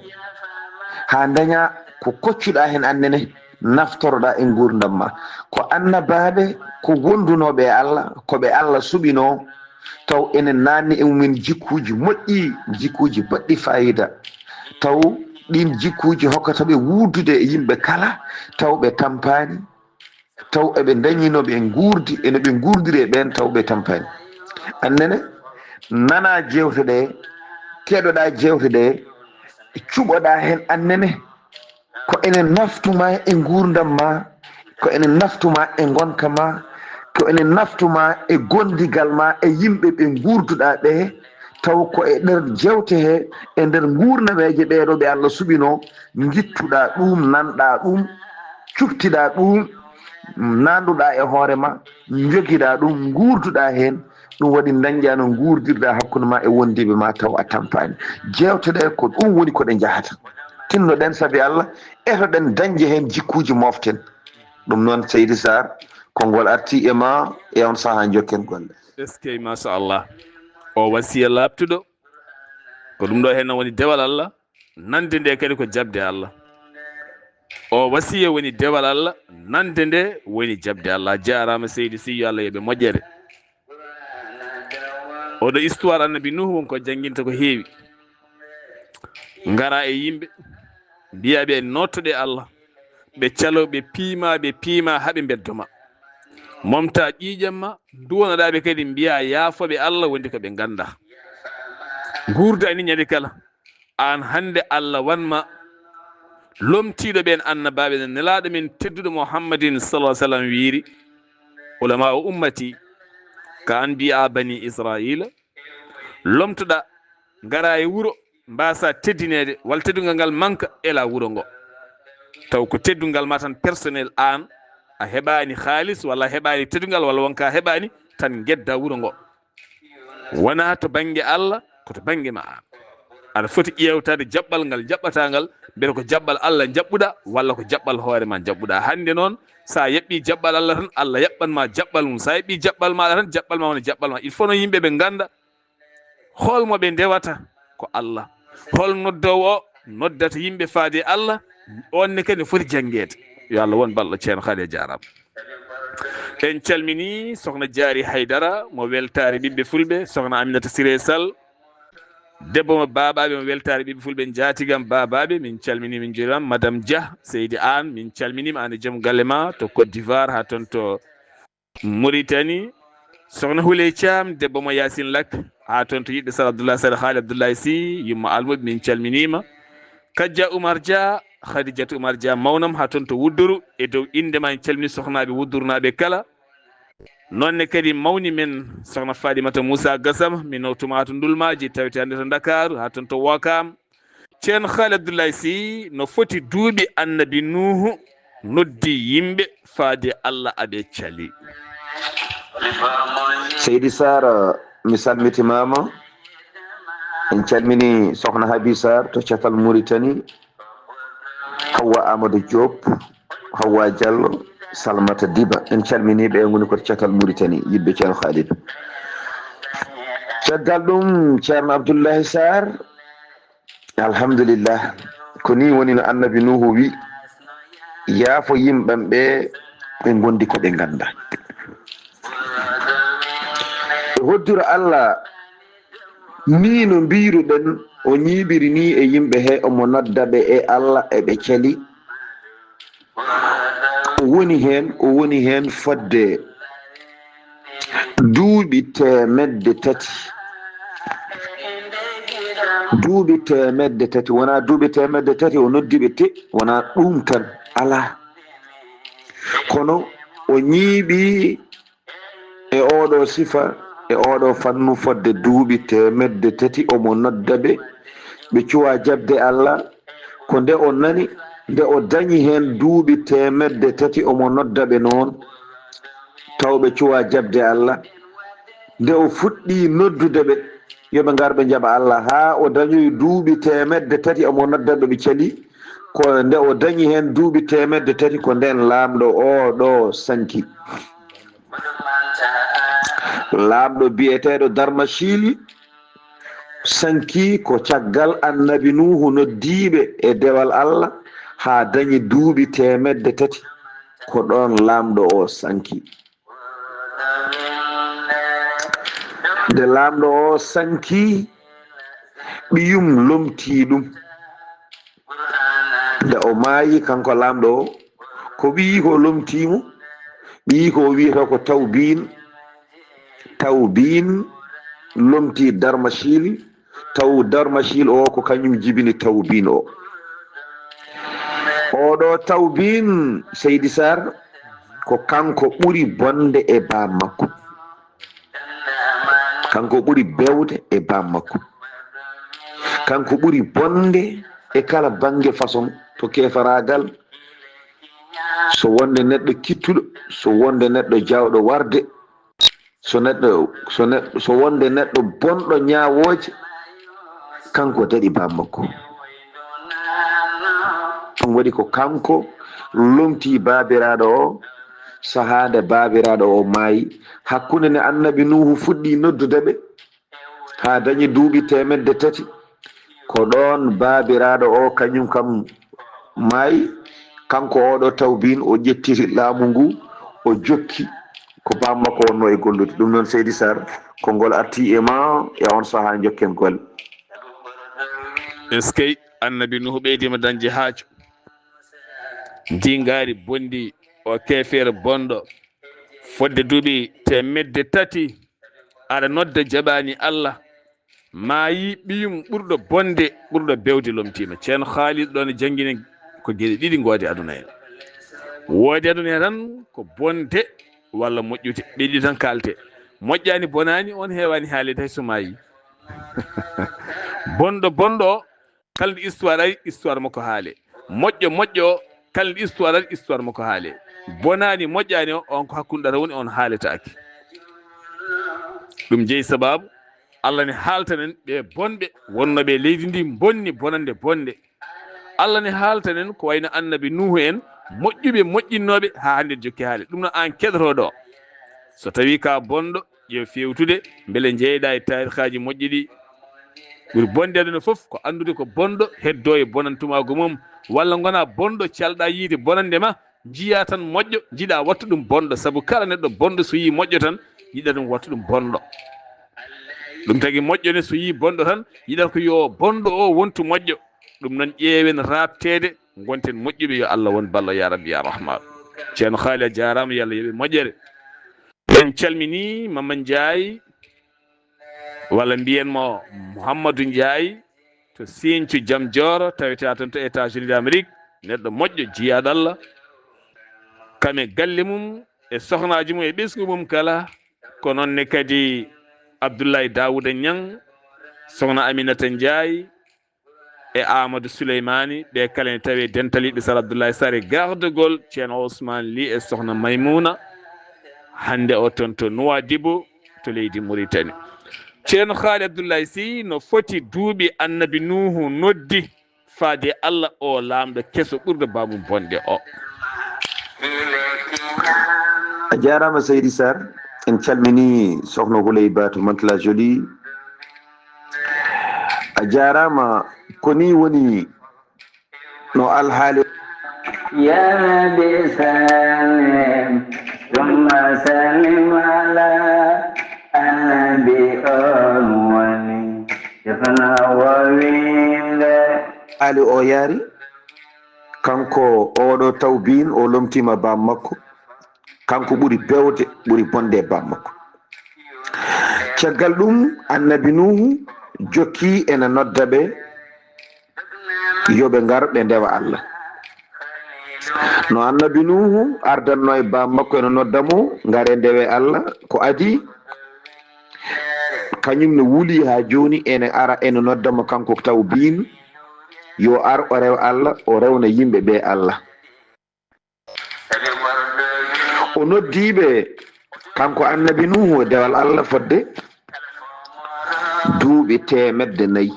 Haa ndaña ko koccuɗa heen annene, naftoroɗa e nguurndam ma. Ko annabaaɓe, ko wondunooɓe e Allah, ko ɓe Allah suɓinoo, taw ene naanni e mumen jikkuuji moƴƴi, jikkuuji baɗɗi faayiida. Taw ɗiin jikkuuji hokkata ɓe wuurdude e yimɓe kala, taw ɓe tampaani, taw eɓe ndañi no ɓe nguurdi, e no ɓe nguurdiri e ɓeen, taw ɓe tampaani. Annene, nana jeewte ɗe, keɗoɗa jeewte ɗe, cuɓoɗa heen annene. Ko ene naftuma e nguurndam ma, ko ene naftuma e ngonka ma, ko ene naftuma e gondigal ma e yimɓe ɓe nguurduɗa ɓe, taw ko e nder jeewte he, e nder nguurnameeje ɓeeɗo ɓe Allah suɓinoo, ngittuɗa ɗum, nanɗa ɗum, cuktiɗa ɗum, nanduɗa e hoore ma, njogiɗa ɗum, nguurduɗa heen. Ɗum waɗi dañƴa no nguurdirɗa hakkunde ma e wondiiɓe ma taw a tampaani. Jeewte ɗe ko ɗum woni ko ɗe njahata. Tinnoɗen sabi Allah, etoɗen dañde heen jikkuuji mooften. Ɗum noon Seydi Sarr, konngol arti e ma e on sahaa njokken golle. Eskey, machallah. O wasiya laaɓtuɗo. Ko ɗum ɗo heen woni dewal Allah. Nande nde kadi ko jaɓde Allah. O wasiya woni dewal Allah, nande nde woni jaɓde Allah. A jaaraama Seydi Sy, yo Allah yoɓe moƴƴere. Oɗo histoire Annabi Nuhu won ko jannginta ko heewi. Ngara e yimɓe, mbiya ɓe nottoɗe Allah, ɓe calo, ɓe piima, ɓe piima haa ɓe mbeddo ma. Momta ƴiiƴam ma, duwanoɗa ɓe kadi mbiya yaafoɓe Allah wondi ko ɓe ngannda. Nguurda ni ñande kala. Aan hannde Allah wanma lomtiiɗo ɓeen annabaaɓe no Nelaaɗo men tedduɗo Muhammadin sallallahu alaihi wasallam wiiri, ulama o ummati ka anbiya bani Israila, lomtoɗa, ngara e wuro, mbasa teddineede, walla teddungal ngal manka, ela wuro ngo. Taw ko teddungal ma tan personnel aan, a heɓaani haalis, walla a heɓaani teddungal, walla wonka heɓaani, tan ngedda wuro ngo. Wona to bannge Allah, ko to bannge ma aan. Aɗa foti ƴeewtaade jaɓɓal ngal jaɓɓataa ngal, mbele ko jaɓɓal Allah jaɓɓuɗaa, walla ko jaɓɓal hoore ma jaɓɓuɗaa. Hannde noon, so a yaɓɓii jaɓɓal Allah tan, Allah yaɓɓan ma jaɓɓal mum. So a yaɓɓii jaɓɓal maaɗa tan, jaɓɓal ma wona jaɓɓal ma. Il faut no yimɓe ɓe ngannda hol mo ɓe ndewata, ko Allah. Hol noddoowo o noddata yimɓe faade e Allah, oon ne kadi ne foti janngeede. Yo Allah won balɗo, Ceerno Haali, a jaaraama. En calminii Sokhna Diary Haydara, mo weltaare ɓiɓɓe fulɓe, Sokhna Aminata Siré Sall, Debbo mo Babaɓe mo weltaare ɓiɓɓe fulɓe njaatigam Babaɓe, min calmini, min njuurima. Madame Dia, Seydi Aan, min calminima, aan e joom galle ma to Côte d'Ivoire, haa toon to Mauritanie. Sokhna Houleye Thiam, debbo mo Yacine Lac, haa toon to yiɗɓe Sar Abdoulaye Sar Haali Abdoulaye Sy, yumma Almuɓe, min calminima. Kadja Oumar Dia, Khadijatu Oumar Dia mawnam, haa toon to Wudduru, e dow innde ma en calmini sokhnaɓe Wuddurnaɓe kala. Noon ne kadi mawni men sokhna Fadimata Moussa Gassama, mi nawtuma to Ndulmaaji, tawete hannde to Ndakaaru, haa toon to Wokam. Ceerno Haali Abdoulaye Sy, no foti duuɓi Annabi Nuuhu noddi yimɓe faade Allah aɓe cali. Seydi Sar, mi salmitimama. En calmini sokhna Habi Sar to catal Mauritanie. Hawwa Amadou Diop, Hawwa Diallo, Salmata Diba. En calmini ɓe, ngoni ko to catal Mauritanie, yiɗɓe Ceerno Khalidou. Caggal ɗum, Ceerno Abdoulaye Sarr, alhamdulillah, ko ni woni no Annabi Nuuhu wi, yaafo yimɓam ɓe, ɓe ngondi ko ɓe ngannda. Ɓe hoddira Allah, ni no mbiruɗen, o ñiiɓiri ni e yimɓe he, omo nodda ɓe e Allah, e ɓe cali. O woni heen, o woni heen fodde duuɓi teemedde tati. Duuɓi teemedde tati, wonaa duuɓi teemedde tati o noddi ɓe te, wonaa ɗum tan, alaa. Kono o ñiiɓi e oɗo sifa, e oɗo fannu fodde duuɓi teemedde tati, omo nodda ɓe, ɓe cuwa jaɓde Allah. Ko nde o nani, nde o dañi heen duuɓi teemedde tati, omo nodda ɓe noon, taw ɓe cuwa jaɓde Allah. Nde o fuɗɗi noddude ɓe, yo ɓe ngar ɓe njaɓa Allah, haa o dañoyi duuɓi teemedde tati, omo nodda ɓe, ɓe cali. Ko nde o dañi heen duuɓi teemedde tati, ko ndeen laamɗo o ɗo sanki. Laamɗo biyeteeɗo Darmashili sanki ko caggal Annabi Nuuhu noddiiɓe e dewal Allah haa dañi duuɓi teemedde tati. Ko ɗoon laamɗo o sanki. Nde laamɗo o sanki, ɓiyum lomtii ɗum. Nde o maayi, kanko laamɗo o, ko ɓiyiiko lomtii mo, ɓiyiiko o wiyata ko Tawbiin. Tawbiin lomtii Darmashili, taw Darmashili o ko kañum jibini Tawbiin o. Oɗo Tawbiin, Seydi Sarr, ko kanko ɓuri bonde e baam makko. Kanko ɓuri bewde e baam makko. Kanko ɓuri bonde e kala bannge façon, to keefaraagal, so wonde neɗɗo kittuɗo, so wonde neɗɗo jaawɗo warde, so neɗɗo, so neɗɗo, so wonde neɗɗo bonɗo ñaawooje, kanko daɗi baam makko. Ɗum waɗi ko kanko lomtii baabiraaɗo o, sahaa nde baabiraaɗo o maayi. Hakkunde nde Annabi Nuuhu fuɗɗi noddude ɓe, haa dañi duuɓi teemedde tati, ko ɗoon baabiraaɗo o, kañum kam maayi. Kanko oɗo Tawbiin, o ƴettiri laamu ngu, o jokki ko baam makko wonno e gollude. Ɗum noon, Seydi Sarr, konngol arti e ma e on sahaa, njokken golle. Eskey, Annabi Nuuhu ɓeydiima dañde haajo. Ndii ngaari bonndi, o keefeero bonɗo, fodde duuɓi teemedde tati, aɗa nodda jaɓaani Allah, maayi ɓiyum ɓurɗo bonde, ɓurɗo bewde lomtiima. Ceerno Khalid ɗoon e janngine ko geɗe ɗiɗi ngoodi aduna heen. Woodi aduna heen tan ko bonde walla moƴƴude. Ɓe ɗiɗi tan kaalte. Moƴƴaani, bonaani, on heewaani haaleede hay so maayi. Bonɗo, bonɗo o, kala nde histoire ari, histoire makko haale. Moƴƴo, moƴƴo o, kala nde histoire ari, histoire makko haale. Bonaani, moƴƴaani o, on ko hakkunde ɗata woni, on haaletaake. Ɗum jeyi sababu, Allah ne haaltanen ɓe bonɓe wonnooɓe e leydi ndi, bonni bonande bonde. Allah ne haaltanen ko wayno Annabi Nuuhu en, moƴƴuɓe, moƴƴinnooɓe, haa hannde jokki haale. Ɗum no aan keɗotooɗo o. So tawii ka bonɗo, ƴeew feewtude, mbele njeyɗaa e taarikaaji moƴƴi ɗi. Ɓuri bonde aduna fof ko anndude ko bonɗo, heddoo e bonantumaagu mum, walla ngonaa bonɗo, calɗaa yiide bonande ma, njiyaa tan moƴƴo, njiɗaa waɗtu ɗum bonɗo, sabu kala neɗɗo bonɗo so yii moƴƴo tan, yiɗa ɗum waɗtu ɗum bonɗo. Ɗum tagi moƴƴo ne, so yii bonɗo tan, yiɗata ko yo bonɗo o wontu moƴƴo. Ɗum noon, ƴeewen raaɓteede, ngonten moƴƴuɓe, yo Allah won ballo, ya Rabbi, ya Rahman. Ceerno Haali, a jaaraama, yo Allah yoɓe moƴƴere. En calminii Mama Njaay, walla mbiyen mo Mouhamadou Njaay, to Sinthiou Diam Dioro, taweteeɗo toon to États-Unis d'Amérique, neɗɗo moƴƴo, jiyaaɗo Allah. Kam e galle mum, e sohnaaji mum, e ɓesngu mum kala. Ko noon ne kadi Abdoulaye Daouda Niang, Sokhna Aminata Ndiaye, e Amadou Souleymani, ɓe kala ene tawi e dental yiɗɓe Sar Abdoulaye Sarr e gardagol Ceerno Ousmane Ly e Sokhna Maymouna, hannde o toon to Nouadhibou, to leydi Mauritanie. Ceerno Haali Abdoulaye Sy, no foti duuɓi Annabi Nuuhu noddi faade e Allah, o laamɗo keso ɓurɗo baabum bonde o? A jaaraama, Seydi Sarr. En calminii Sokhna Houleye Ba to Mantes-la-Jolie. A jaaraama. Ko nii woni no alhaali. Ya Rabbi sallim, summa sallim ala annabi, on woni jofna wowinde. Haali o yaari, kanko oɗo tawbiin, o lomtiima baam makko. Kanko ɓuri bewde, ɓuri bonde e baam makko. Caggal ɗum, Annabi Nuuhu jokki ene nodda ɓe, yo ɓe ngar ɓe ndewa Allah. No Annabi Nuuhu ardanno e baam makko ene nodda mo, ngare ndewe Allah, ko adii, kañum ne wuli haa jooni, ene ara ene nodda mo kanko tawbiin, yo ar o rewa Allah, o rewna yimɓe ɓe Allah. O noddi ɓe, kanko Annabi Nuuhu, e dewal Allah fodde duuɓi teemedde nayi.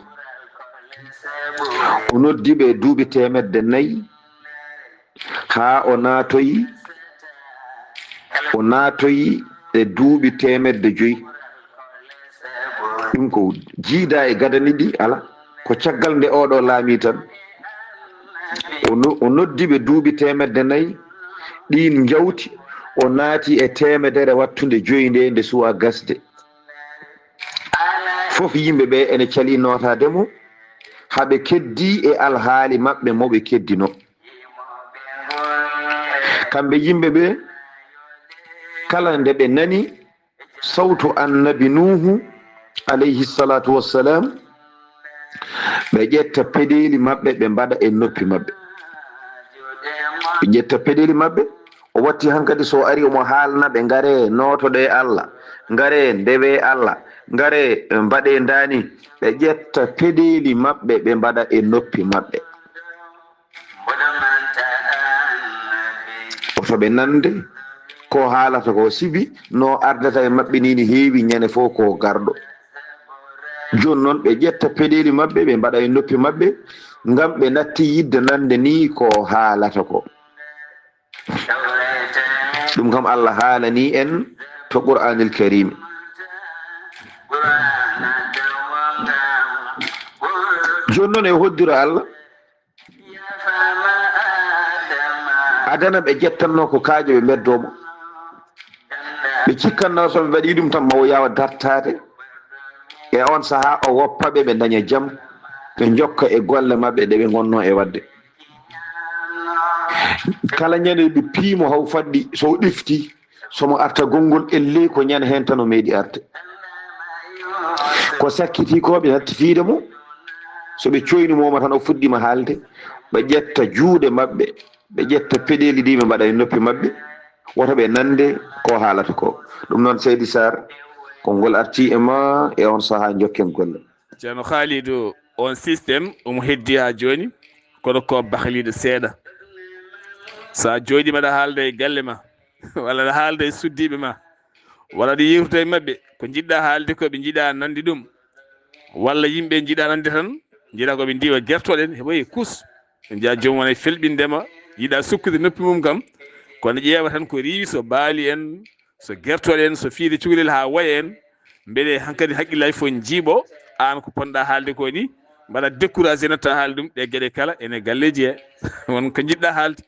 O noddi ɓe duuɓi teemedde nayi, haa o naatoyi, o naatoyi e duuɓi teemedde joyi. Ɗum ko jiida e gadani ɗi, ala. Ko caggal nde oɗo laami tan. O no-, o noddi ɓe duuɓi teemedde nayi, ɗiin njawti, o naati e teemedere wattunde joyi nde, nde suwa gasde. Fof yimɓe ɓe ene calii nootaade mo, haa ɓe keddii e alhaali maɓɓe mo ɓe keddinoo. Kamɓe yimɓe ɓe, kala nde ɓe nani sawtu Annabi Nuuhu, alayhi salaatu wassalaam, ɓe ƴetta peɗeeli maɓɓe, ɓe mbaɗa e noppi maɓɓe. Ɓe ƴetta peɗeeli maɓɓe, o watti hankadi so ari omo haalna ɓe, "Ngaree, nootoɗee Allah, ngaree, ndewee Allah, ngaree, mbaɗee ndaani." Ɓe ƴetta peɗeeli maɓɓe, ɓe mbaɗa e noppi maɓɓe. Oto ɓe nande ko haalata ko, sibi no ardata e maɓɓe ni, ni heewi ñande fof ko garɗo. Jooni noon ɓe ƴetta peɗeeli maɓɓe, ɓe mbaɗa e noppi maɓɓe, ngam ɓe natti yiɗde nande ni ko haalata ko. Ɗum kam Allah haalani en to Qur'aanil Kariim. Jooni noon e hoddiro Allah, adana ɓe ƴettanno ko kaaƴe ɓe mbeddoo mo. Ɓe cikkanno so ɓe mbaɗii ɗum tan, ma o yaawa dartaade. E oon sahaa o woppa ɓe, ɓe ndaña jam, ɓe njokka e golle maɓɓe ɗe ɓe ngonnoo e waɗde. Kala ñande ɓe piimo haw faɗɗi, so o ɗifti, so mo arta gonngol, ellee ko ñande heen tan o meeɗi arde. Ko sakkitii ko, ɓe natti fiyde mo, so ɓe cooyni mo tan, o fuɗɗiima haalde, ɓe ƴetta juuɗe maɓɓe, ɓe ƴetta peɗeeli ɗi, ɓe mbaɗa e noppi maɓɓe, woto ɓe nande ko haalata ko. Ɗum noon, Seydi Sarr, konngol artii e ma, e oon sahaa njokken golle. Ceerno Khalidou, on système omo heddi haa jooni, kono ko bahliiɗo seeɗa. So a jooɗiima aɗa haalda e galle ma, walla aɗa haalda e suddiiɓe ma, walla aɗa yeewtida e maɓɓe, ko njiɗ-ɗaa haalde ko ɓe njiɗaa nande ɗum, walla yimɓe njiɗaa nande tan, njiɗaa ko ɓe ndiiwa gertoɗen, heɓoyi kus. Ɓe njiya joom wona e felɓinde ma, yiɗaa sukkude noppi mum kam, kono ƴeewa tan ko riiwi, so baali en, so gertoɗe en, so fiyde cukalel haa woya en, mbele hankadi hakkillaaji fof njiiɓo aan ko ponɗaa haalde ko ni, mbaɗa découragé natta haalde ɗum, ɗe geɗe kala ene galleeji he. Won ko njiɗ-ɗaa haalde,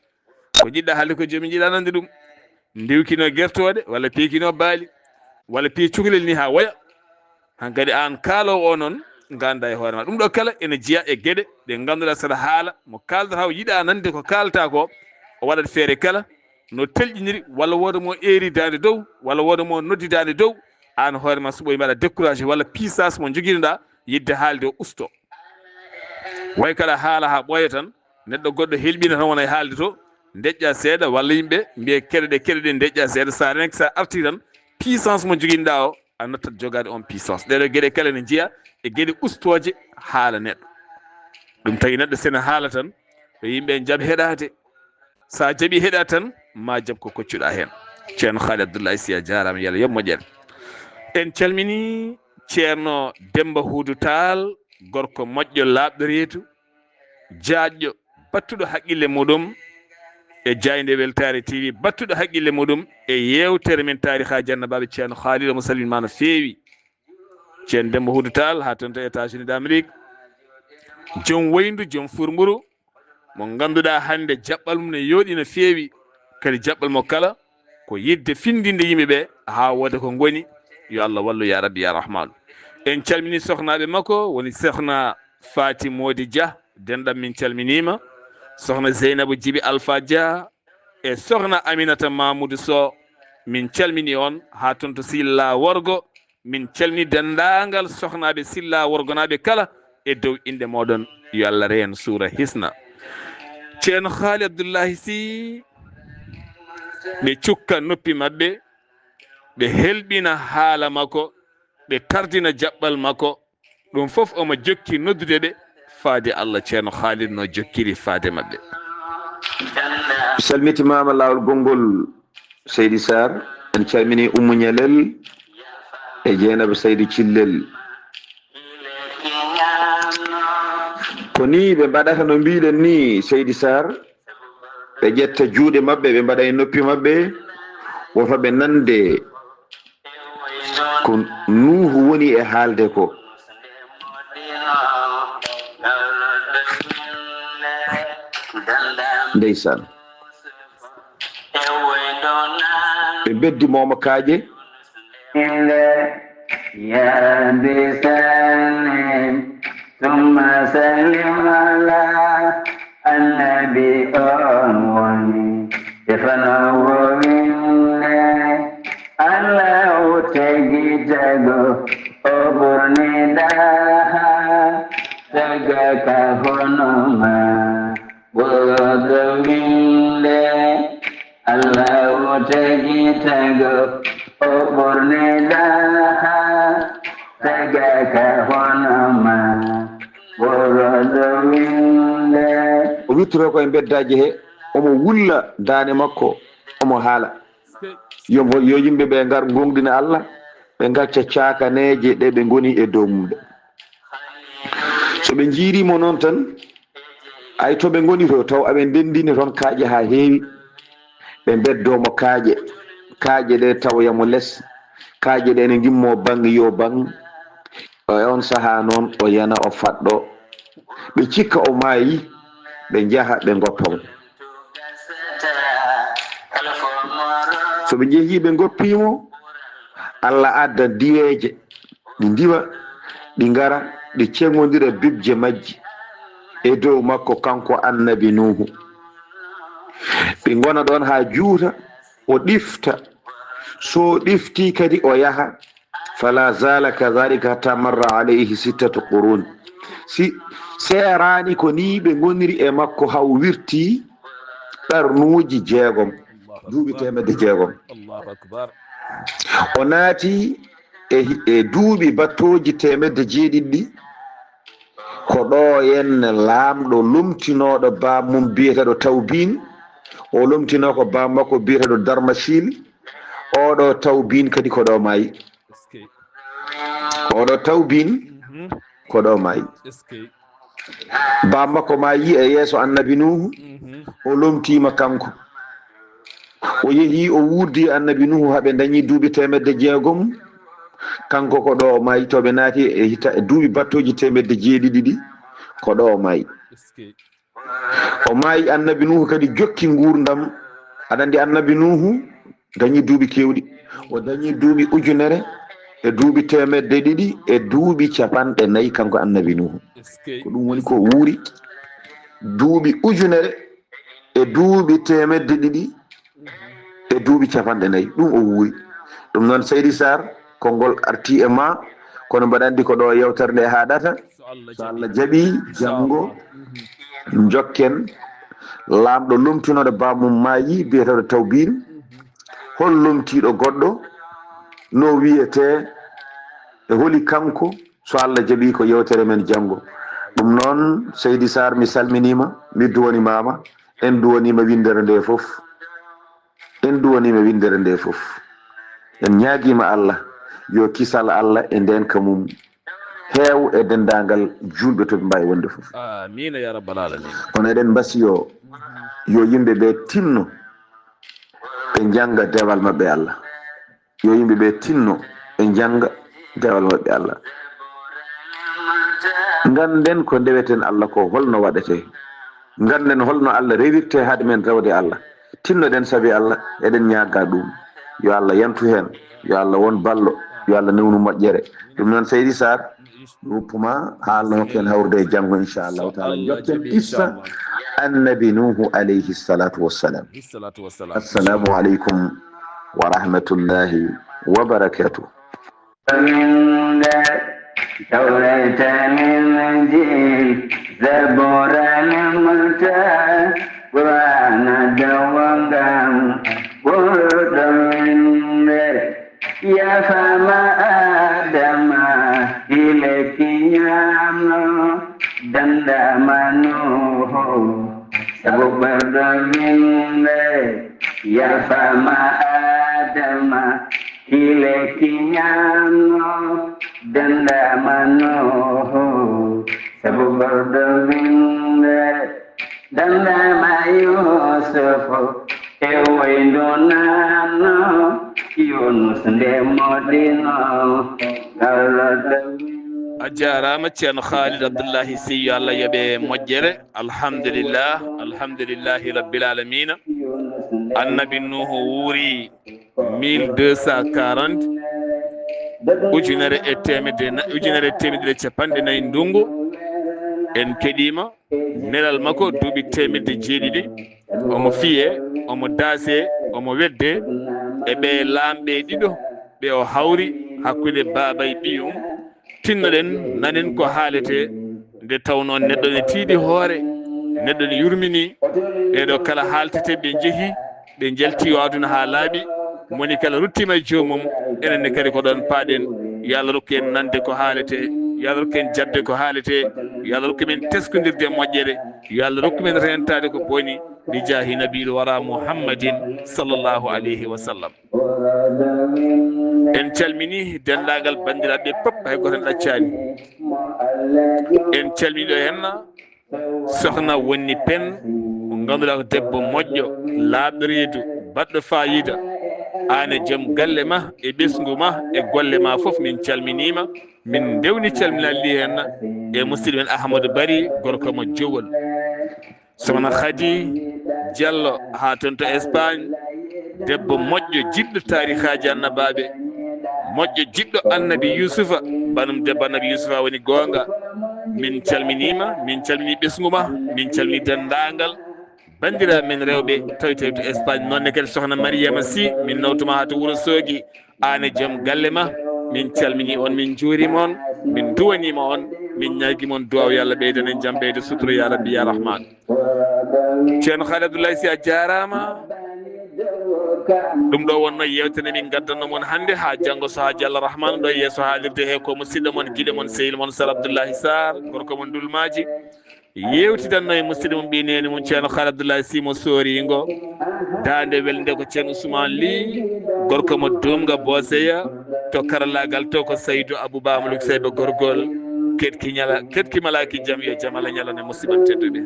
ko njiɗ-ɗaa haalde ko joom njiɗaa nande ɗum, ndiwkinoo gertooɗe walla piikinoo baali walla piye cukalel ni haa woya. Hankadi aan kaaloowo o noon, ngaanndaa e hoore ma. Ɗum ɗo kala ene jeyaa e geɗe ɗe ngannduɗaa saɗa haala, mo kaaldata o yiɗaa nande ko kaalata ko, o waɗat feere kala no telƴiniri, walla wooda mo eeri daande dow, walla wooda mo noddi daande dow, aan hoore ma suɓoy mbaɗa découragé, walla puissance mo njogiɗaa yiɗde haalde o usto. Way kala haala haa ɓooya tan, neɗɗo goɗɗo helɓina tan wona e haalde to, ndeƴƴa seeɗa, walla yimɓe mbiya keɗe ɗe, keɗe ɗe ndeƴƴa seeɗa, sa renke sa arti tan, puissance mo joginɗa o, a nattat jogaade on puissance. Ɗeɗo geɗe kala ne jeeya e geɗe ustooje haala neɗɗo. Ɗum tagi neɗɗo sene haala tan, yo yimɓe en jaɓ heɗaade. Sa jaɓi heɗa tan, ma jaɓ ko koccuɗa heen. Ceerno Haali Abdullahi Si, a jaaraama, yo Allah yoɓ moƴƴere. En calmini Ceerno Demba Huudu Taal, gorko moƴƴo, laaɓɗo reedu, jaajɗo, battuɗo haqqille muɗum e jaaynde Weltaare T V, battuɗo haqqille muɗum e yeewtere men Taarikhaaji Annabaaɓe. Ceerno Haali, omo salmini ma no feewi. Ceerno Demba Huudu Taal, haa toon to États-Unis d'Amérique. Joom woyndu, joom furmburu, mo ngannduɗaa hannde jaɓɓal mum ne yooɗi no feewi, kadi jaɓɓal mo kala ko yiɗde findinde yimɓe ɓe haa wooda ko ngoni. Yo Allah wallu, ya Rabbi, ya Rahmaanu. En calmini sohnaaɓe makko, woni sohna Faati Moodi Dia, denɗam min calminiima. Sohna Zeynabu Jibi Alfa Dia e sohna Aminata Mamudu Sow, min calmini on haa toon to Silla Worgo. Min calmini denndaangal sohnaaɓe Silla Worgonaaɓe kala e dow innde mooɗon. Yo Allah reen suura hisna. Ceerno Haali Abdullahi Si, ɓe cukka noppi maɓɓe, ɓe helɓina haala makko, ɓe tardina jaɓɓal makko. Ɗum fof omo jokki noddude ɓe faade Allah. Ceerno Haali no jokkiri faade maɓɓe. Salmitimaama laawol gonngol. Seydi Sarr, en calmini Ummu Ñalel e Jeynaba Saydu Cillel. Ko ni ɓe mbaɗata no mbiɗen ni, Seydi Sarr, ɓe ƴetta juuɗe maɓɓe, ɓe mbaɗa e noppi maɓɓe, woto ɓe nande ko Nuuhu woni e haalde ko. Ndeysaan. Ɓe mbeddi mooma kaaƴe. Yaa bi sallim, summa sallim ala annabi, on woni defanoowo winnde. Allahu tagi tago, o ɓurni ɗaha, tagaka hono ma. Ɓurɗo winnde, Allahu tagi tago, o ɓurni ɗaha, tagaka hono ma. Ɓurɗo winnde. O wittoroo ko e mbeddaaji he, omo wulla daane makko, omo haala. Yo, yo yimɓe ɓe ngar ngongɗina Allah, ɓe ngacca caakaneeje ɗe ɓe ngoni e dow mum ɗe. So ɓe njiiri mo noon tan, ay to ɓe ngoni to, taw aɓe ndenndini toon kaaƴe haa heewi. Ɓe mbeddoo mo kaaƴe, kaaƴe ɗe tawoya mo les, kaaƴe ɗe ne ngimmoo baŋ yo baŋ. E on sahaa noon, o yana, o faɗɗo. Ɓe cikka o maayi, ɓe njaha, ɓe ngoppa mo. So ɓe njehii, ɓe ngoppii mo, Allah adda diweeje, ɗi ndiwa, ɗi ngara, ɗi ceŋondira bibje majji e dow makko, kanko Annabi Nuuhu. Ɓe ngona ɗoon haa juuta, o ɗifta. So o ɗiftii kadi, o yaha. Fala zala kadhalika hatta marra alayhi sittatu qurun. Si seeraani ko nii ɓe ngoniri e makko haa o wirti qarnuuji jeegom, duuɓi teemedde jeegom. Allahu akbar. O naati e, e duuɓi battooji teemedde jeeɗiɗi ɗi, ko ɗo en laamɗo lomtinooɗo baam mum biyeteeɗo Tawbin, o lomtinoo ko baam makko biyeteeɗo Darmasil, oɗo Tawbin kadi ko ɗo maayi. Eskey. Oɗo Tawbin Mhm. ko ɗo maayi. Eskey. Baam makko maayi e yeeso Annabi Nuuhu, Mhm. o lomtiima kanko. O yehi, o wuurdi e Annabi Nuuhu haa ɓe ndañi duuɓi teemedde jeegom. Kanko ko ɗo o maayi, to ɓe naati e hita-, e duuɓi battooji teemedde jeeɗiɗi ɗi, ko ɗo o maayi. Eskey. O maayi, Annabi Nuuhu kadi jokki nguurndam. Aɗa anndi Annabi Nuuhu dañi duuɓi keewɗi. O dañi duuɓi ujunere E duuɓi teemedde ɗiɗi e duuɓi capanɗe nayi, kanko annabi Nuuhu. Ko ɗum woni ko wuuri duuɓi ujunere e duuɓi teemedde ɗiɗi e duuɓi capanɗe nayi. Ɗum o wuuri. Ɗum noon, Seydi Sarr, konngol arti e ma, kono mbaɗa anndi ko ɗo yewtere nde haaɗata. So Allah jaɓii, janngo njokken laamɗo lomtinooɗo bammum maayi, biyeteeɗo Tawbiin. Hol lomtiiɗo goɗɗo no wiyetee, e holi kanko? So Allah jaɓii, ko yewtere men janngo. Ɗum noon, Seydi Sarr, mi salminiima, mi duwanimaama, en duwaniima winndere nde fof. En duwaniima winndere nde fof. En ñaagiima Allah yo kisal Allah e ndeenka mum heew e denndaangal juulɓe to ɓe mbaawi wonde fof. Amiina ya rabbal aalamiina. Kono eɗen mbasiyo, yo yimɓe ɓe tinno ɓe njannga dewal maɓɓe Allah. Yo yimɓe ɓe tinno ɓe njannga dewal maɓɓe Allah. Ngannden ko ndeweten Allah ko holno waɗetee. Ngannden holno Allah rewirtee hade men rewde Allah. Tinnoɗen sabi Allah, eɗen ñaaga ɗum. Yo Allah yantu heen, yo Allah won ballo, yo Allah newnu moƴƴere. Ɗum noon, Seydi Sarr, mi woppu ma, haalno hokken hawrude e janngo, inchallahu taala. Jokken qissa annabi Nuuhu alayhi salatu wassalam. Assalamu aleykum wa rahmatullahi wa barakatuh. Min nder Tawreeta, Linjiila, Zabuura, Mutal, Qur'aana dawangam ɓurɗo winndere. Yaafama Aadama, hile kiñaano, dandaama Nuuhu, sabu ɓurɗo winndere. Yaafama Aadama, hile kiñaano, dandaama Nuuhu, sabu ɓurɗo winndere. Dandaama Yuusufu e woyndu naanno, Yuunus nde moɗino, garɗo winndere. A jaaraama, Ceerno Khalid Abdullahi Sy, yo Allah yoɓe moƴƴere. Alhamdulillah, alhamdulillahi rabbil alamina. Annabi Nuuhu wuuri mille deux cent quarante, ujunere e teemedde na-, ujunere e teemedde ɗiɗi e capanɗe nayi ndunngu. En keɗiima nelal makko duuɓi teemedde jeeɗiɗi. Omo fiyee, omo daasee, omo weddee e ɓee laamɓe ɗiɗo ɓe o hawri hakkunde baaba e ɓiyum. Tinnoɗen, nanen ko haaletee, nde tawnoo neɗɗo ne tiiɗi hoore, neɗɗo ne yurminii. Ɓeeɗo kala haaltetee ɓe njehi, ɓe njalti o aduna haa laaɓi, moni kala ruttiima e joomum. Enen ne kadi ko ɗoon paaɗen. Yo Allah rokku en nande ko haaletee, yo Allah rokku en jaɓde ko haaletee, yo Allah rokku men teskondirde e moƴƴere, yo Allah rokku men reentaade ko boni, bi jaahi nabiil wara Muhammadin sallallahu alayhi wa sallam. En calminii denndaangal banndiraaɓe ɓe pop, hay gooto en ɗaccaani. En calminii ɗo henna Sohna Wonni Pen, mo ngannduɗaa ko debbo moƴƴo, laaɓɗo reedu, baɗɗo faayiida. Aan e joom galle ma, e ɓesngu ma, e golle ma fof, min calminiima. Min ndewni calminaali ɗi henna e musidɗo men Ahmadou Bari, gorko mo Jowol. Sohna Khady Diallo haa toon to Espagne, debbo moƴƴo, jiɗɗo taarihaaji annabaaɓe, moƴƴo, jiɗɗo annabi Yuusufa, banum debbo annabi Yuusufa woni goonga. Min calminiima, min calminii ɓesngu ma, min calminii denndaangal banndiraaɓe men rewɓe tawi tawi to Espagne. Noon ne kadi Sohna Mariama Sy, min nawtuma haa to Wuro Soogi, aan e joom galle ma, min calminii on, min njuuriima on, min nduwaniima on, min ñaagii mon duwaaw, yo Allah ɓeydan en jam, ɓeyda sutura, ya Rabbi, ya Rahman. Ceerno Khalid Abdoulaye Sy, a jaaraama. Ɗum ɗo wonno yeewtere min ngaddanno mon hannde, haa janngo so haaji Allah Rahman ɗo yeeso haalirde he, ko musidɗo mon, giɗo mon, sehil mon, Sar Abdoulaye Sarr, gorko mon Dulmaaji. Yeewtidanno e musidɗo mum, ɓii neene mum, Ceerno Khalid Abdoulaye Sy mo Sooringo. Daande welnde ko Ceerno Ousmane Ly, gorko mo Duumga Booseya, to karallaagal to ko Saydu Abou Ba Amadou Seyba Gorgol. Keɗki ñala, keɗki malaaki jam, yo jam Allah ñalane musidɓe tedduɓe.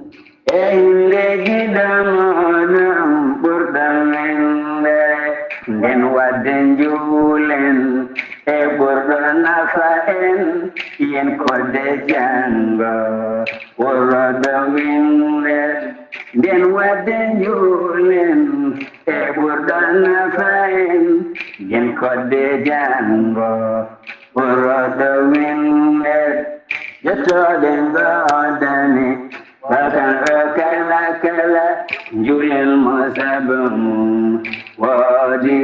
E innde giɗo mooɗon ɓurɗo winndere, nden waɗde njuulen e ɓurɗo nafa en, yen koɗde janngo woroɗo winndere. Nden waɗde njuulen e ɓurɗo nafa en, Yen kodde janngo, ɓurɗo winde, yettoode ngoodani, bakan o kala kala, njulen mo sabu mum, woodi